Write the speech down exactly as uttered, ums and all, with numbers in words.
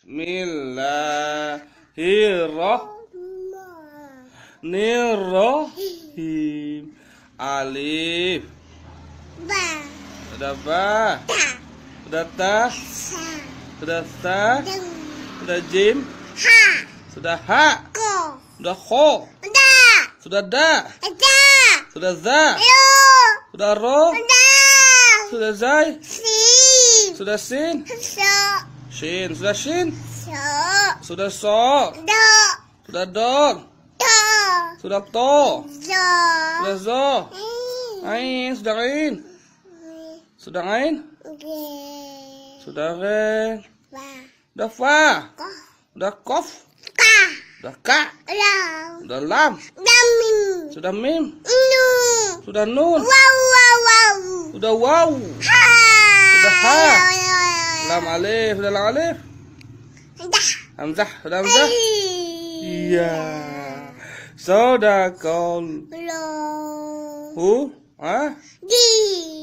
Bismillahirrahmanirrahim. Alif. Ba. Sudah ba. Ta. Sudah ta. Sa. Sudah sa. Deng. Sudah jim. Ha. Sudah ha. Ko. Sudah ko. Da. Sudah da. Da. Sudah za. Yo. Sudah ro. Da. Sudah zai. Sin. Sudah sin. So. Shin. Sudah shin. So. Sudah so. Do. Sudah do. Do. Sudah to. Zo. Sudah zo. In. Ain. Sudah ain. Sudah ain. Ge. Sudah re. Ba. Sudah fa. Ko. Sudah kof. Ka. Sudah ka. Lam. Sudah lam. Lam mim. Sudah mim. Nun. Sudah nun. Waw, waw, waw. Sudah waw. Ha. Sudah ha. Lam alif. Sudah lam alif. Dah. Hamzah. Sudah hamzah. Ai. Iya. Sadaqal. Lo. Hu. Ha? Di.